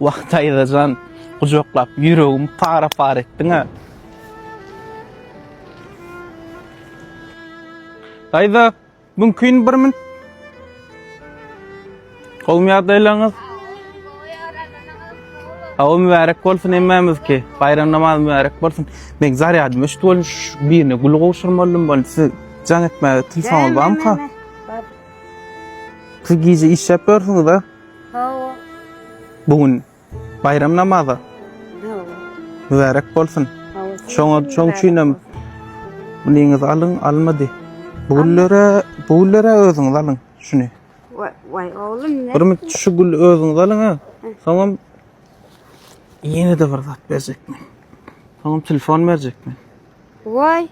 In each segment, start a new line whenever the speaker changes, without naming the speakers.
Wah daýzajan, gujaklap ýüregimi para-para etdiň-ä. Daýza, mümkin bir minut. Gowmy ýagdaýlaryňyz? Hawa mübärek bolsun hemmämizki. Baýram namazy mübärek bolsun. Meň zarýadym öçdi welin şu birine gül gowşurmalydym welin siz jaň etmäge telefonyňyz barmyka?
Bar.
Siz gije işläp ýörsüňiz-a?
Hawa.
Bu gün baýram namazy.
Hawa.
Mübärek bolsun.
Hawa.
Şoňa şoň üçinem munyňyzy alyň, almady. Bu güllere, bu güllere özüňiz alyň şuny.
Waý, waý oglum ne?
Bir minut şu gül özüňiz alyň ha. Soňam ýene-de bir zat berjek men. Soňam telefon berjek men.
Waý.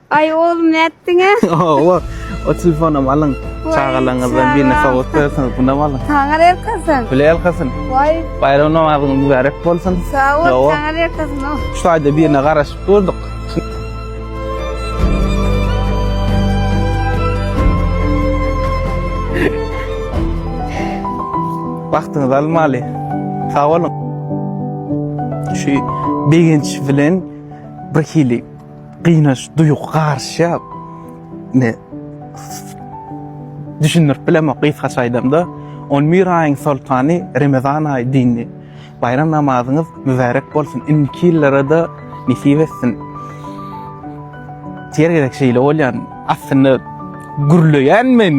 Aý oglum nätdiň-ä?
Hawa, o telefonam alyň. Çagalaryňyzdan birine sowgat berersiňiz, bunam alyň.
Taňa ýalkasyn.
Bile ýalkasyn.
Waý.
Baýram namazyňyz mübärek bolsun.
Sag bol, taňa ýalkasyn.
Şu taýda birine garaşyp durduk. Wagtyňyzy almaly. Sag boluň. Şu begenç bilen bir hili gynanç duýgy garyşýar. Ne düşündirip bilemok gysgaça aýdamda. 11 aýyň soltany Remezan aýy dindi. Baýram namazyňyz mübärek bolsun. Indiki ýyllara-da nesip etsin. Her gezek şeýle bolýan. Aslynda gürleýän men.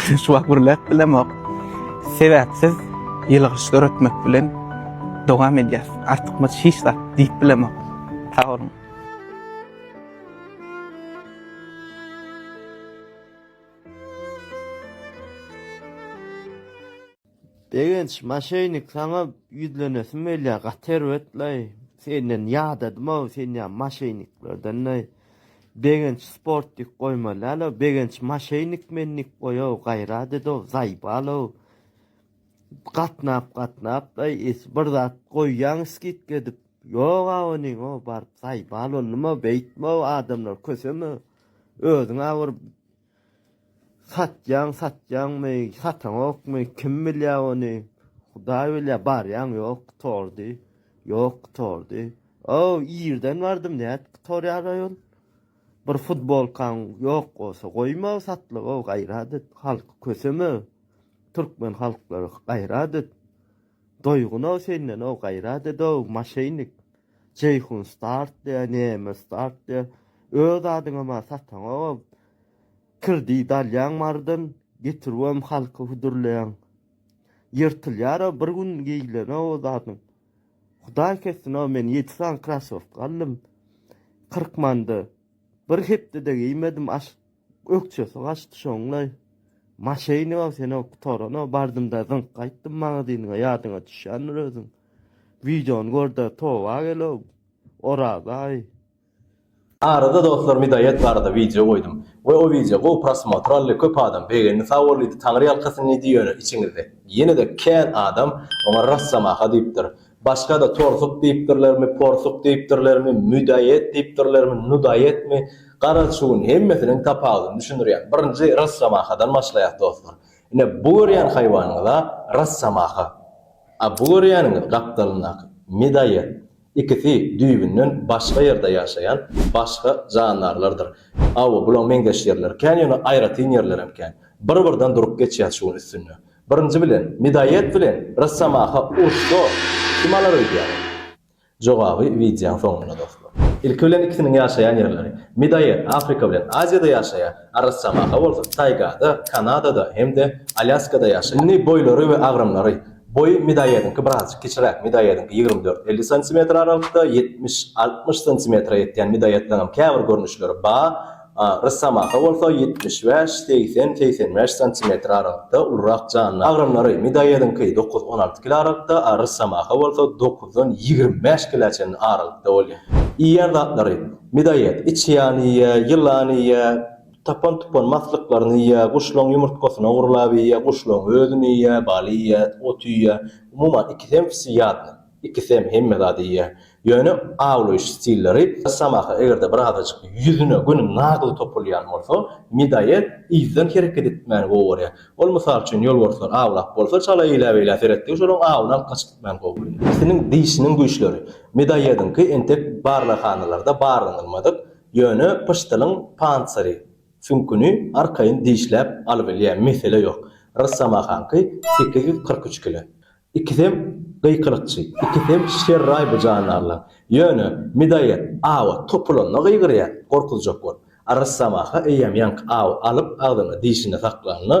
Şu wagt gürläp bilemok. Sebäpsiz ýylgyryş döretmek bilen dowam edýäs. Artykmaç hiç zat diýip bilemok. Sag boluň.
Begenç maşenik saňa ýüzlenesim gelýär gaty erbetlaý senden ýadadymow sen ýa maşeniklerdenlaý Begenç sport diýip goýmaly dälow Begenç maşenik men diýip goýow gaýrat edow zaýbalow Gatnap gatnap-laý es bir zat goýýaň skidka edip ýog-a onyň-ow baryp saýbal boldumo beýtme-ow adamlar köseme özüň-ä bir satýaň satýaňmy sataňokmy kim bilýä ony hudaý bilýä barýaň ýok gutardy ýok gutardy ow irden bardym nädip gutarýar-aý ol bir futbolkaň ýok bolsa goýma-ow satlyga-ow gaýrat et halky köseme. Türkmen halklary gaýrat et. Doýgunow sendenow gaýrat edow maşeýnik. Jeýhun start diýä neme start diýä. Öz adyňama sataňogow. Kredit alýaň marydan getiribem halka hödürleýäň. Ýyrtylýarow bir gün geýilenow o zadyň. Hudaý kessinow men ýedi sany krasowka aldym. 40 manda. Bir hepdede geýmedim aş Ökjesi gaçdy şoňlaý. Maşeýnigow sen-ow gutaranow bardym-da zyňk gaýtdym magazynyňa ýadyňa düşýändir özüň. Wideony gör-de toba gel-ow Oraz aý.
Arada dostlar Midaýet barada wideo goýdum we o wideo gowy prosmotr aldy köp adam begendi sag bol diýdi taňry ýalkasyn diýdi ýöne içiňizde ýenede kän adam oňa rassamaha diýipdir Başga-da torsuk diýipdirlermi, porsuk diýipdirlermi, müdaýet diýipdirlermi, nudaýetmi, garaz şu gün hemmesiniň tapawudyny düşündirýän. Birinji rossamahadan başlaýas dostlar. Ine bu görýän haýwanyňyz-a rossamaha. A bu görýäniňiz gapdalyndaky medaýet. Ikisi düýbünden başga ýerde ýaşaýan başga jandarlardyr. Hawa bulaň meňzeş ýerleri kän ýöne aýratyn ýerlerem kän. Bir-birden durup geçýäs şu gün üstünde. Birinji bilen, Midaýet bilen Rossamaha uruşsa kim alar öýdýäňiz? Jogaby wideoň soňunda dostlar. Ilki bilen ikisiniň ýaşaýan ýerleri. Midaýet Afrika bilen Aziýada ýaşaýar, a Rossamaha bolsa taýgada, Kanadada hem-de Alýaskada ýaşaýar. Indi boýlary we agramlary. Boýy Midaýediňki birazjyk kiçiräk, Midaýediňki 24, 50 santimetr aralykda, 70, 60 santimetre ýetýän midaýetleňem käbir görnüşleri bar. Rysamaha bolsa 75, 80, 85 santimetr aralykda ulurak janly. Agramlary midaýediňki dokuz, 16 kilo aralykda, a rysamaha bolsa dokuzdan 25 kilä çenli aralykda bolýar. Iýýän zatlary, midaýed içýan iýýär, ýylan iýýär, tapan-tupan maslyklaryny iýýär, guşlaryň ýumurtgasyny ogurlap iýýär, guşlaryň özüni iýýär, bal iýýär, ot iýýär. Umuman, ikisem wsýadny. Ikisem hemme zady iýýär. Ýöne awlaýyş stilleri Rosomaha eger-de birazajyk ýüzüne göni nagly topulýan bolsa, medaýed yzdan hereket etmäni gowy görýär. Ol mysal üçin ýolbarslar awlap bolsa çala eýlä-beýlä seretdigi şolaryň awyny alyp gaçyp gitmäni gowy görýär. Ikisiniň dişiniň güýçleri. Medaýediňki entek barlaghanalarda barlanylmadyk, ýöne pyşdylyň pansyry, süňküni arkaýyn dişläp alybilýär, mesele ýok. Rosomahaňky 843 kile. Ikisem gykylykçy, ikisem şerraý bu jandarlaň. Ýöne Midaýet awa topulanda gygyrýar, gorkuzjak bolup. A Rosomaha eýýäm ýaňky awy alyp agzynda dişinde saklanda,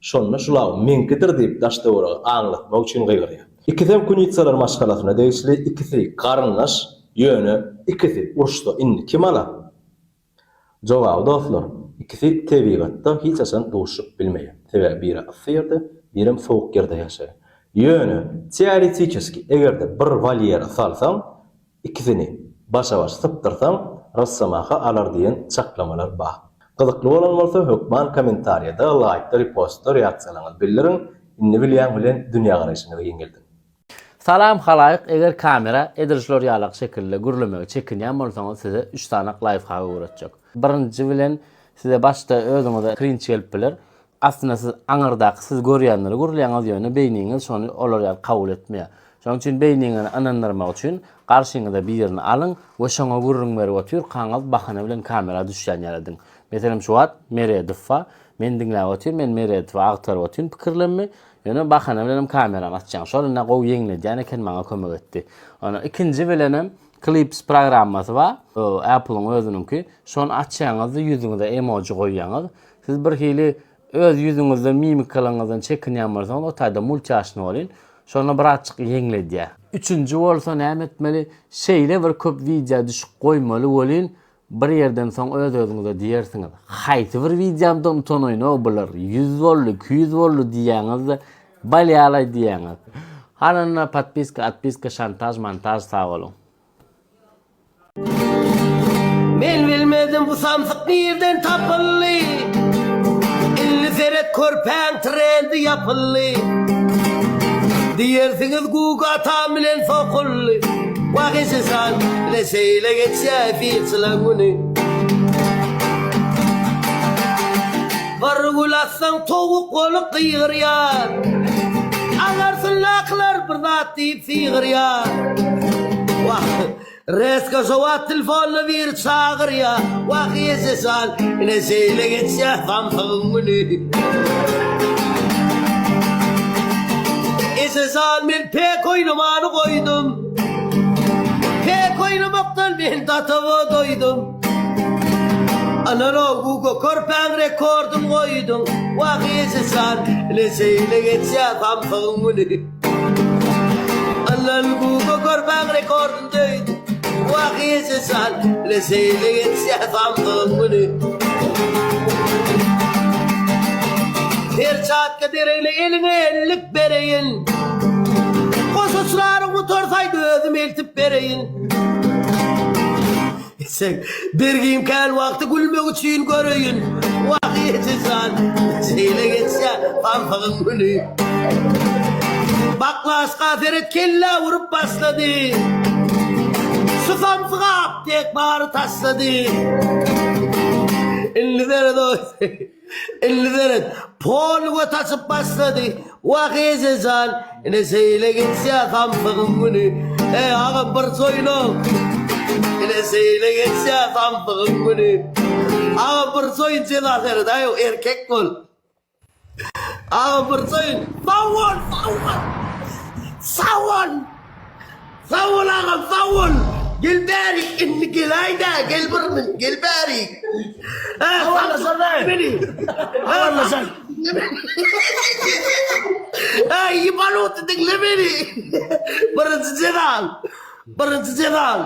şonda şul aw meňkidir diýip daş-töwerege aňlatmak üçin gygyrýar. Ikisem kunitsalar maşgalasyna degişli, ikisi garyndaş, ýöne ikisi uruşsa indi kim alar? Jogaby dostlar, ikisi tebigatda hiç haçan duşup bilmeýär. Sebäbi biri yssy ýerde, birem sowuk ýerde ýaşaýar. Ýöne teoretiçeski eger-de bir wolýera salsaň, ikisini başa-baş sypdyrsaň, Rosomaha alar diýen çaklamalar bar. Gyzykly bolan bolsa hökman kommentariýada, laýkda, repostda reaksiýalaryňyzy bildiriň. Indi bilýäň bilen dünýägaraýşyňyzy giňeldiň.
Salam halaýyk eger kamera edil şular ýalak şekilde gürlemegi çekinýän bolsaňyz size üç sanak laýfhak öwretjek. Birinji bilen size başda özüňize krinç gelip biler. Aslynda siz aňyrdaky siz görýänleri gürleýäňiz ýöne beýniňiz şony olar ýaly kabul etmeýär. Şonuň üçin beýniňizi ynandyrmak üçin garşyňyza birini alyň we şoňa gürrüň berip otyrkaňyz bahana bilen kamera düşýän ýaly ediň. Meselem şu wagt Meredow bar. Men diňläp otyryn men Meredowy agtaryp otyryn pikirlenmi. Ýöne bahana bilenem kamerany açýaň. Şol ine gowy ýeňledýän eken maňa kömek etdi. Ony ikinji bilenem Clips programmasy bar. Apple-yň özüniňki. Şony açýaňyzda ýüzüňize emoji goýýaňyz. Siz bir hili öz ýüzüňizden mimikalaryňyzdan çekinýän bolsaňyz o taýda multiaşny bolyn. Şonda birazjyk ýeňledýär. Üçünji bolsa näme etmeli? Şeýle bir köp wideo düşüp goýmaly welin Bir ýerden soň öz-özüňize diýersiňiz, Haýsy bir wideomdan utanaýyn-ow bular, ýüz boldy, 200 boldy diýýäňiz-de, bolýalaý diýýäňiz. Halanda podpiska, otpiska, şantaž, montaž sag boluň.
Men bilmedim bu samsyk nirden tapyldy Indi seret körpäň trendi ýapyldy Diýersiňiz Guga atam bilen sokuldy Wah ejejan ine şeýle geçýä efirçileň güni Bir gül atsaň towuk bolup gygyrýar Aňyrsyndakylar bir zat diýip sygyrýar Wah Reska şo wagt telefonda biri çagyrýa, Wah ejejan, ine şeýle geçýä samsygyň güni. Ejejan men pek oýnamany goýdum. Pek oýnamakdan men datawa doýdum. Ynanow Guga körpäň rekordyny goýduň. Wah ejejan, ine şeýle geçýä samsygyň güni. Allan Guga körpäň rekordyny döwdi. Wah ejejan, ine şeýle geçýä samsygyň güni. Perçatka deregine eliňe ellik bereýin. Goşuçlaryň gutarsaýdy özüm eltip bereýin. Sen bergim kän wagty gülmek üçin göreýin. Wah ejejan, şeýle geçýä samsygyň güni. Baklaşka seret kellä urup başlady. Şu samsyga aptek bary taşlady. Indi seret oý. Indi seret, pol göt açyp başlady. Wah, eje jan, ine şeýle geçýär samsygyň güni. Eý, agam, bir soýunaň. Ine şeýle geçýär samsygyň güni. Agam, bir soýun jeza seret, aý, erkek bol. Agam, bir soýun. Sag bol, sag bol. Sag bol. Sag bol agam sag bol. Gel bärik indi geläýdä gel bir min gel bärik. Hä samsyk meni. Hä Hä ýebanuty diňle meni. Birinji jezal. Birinji jezal.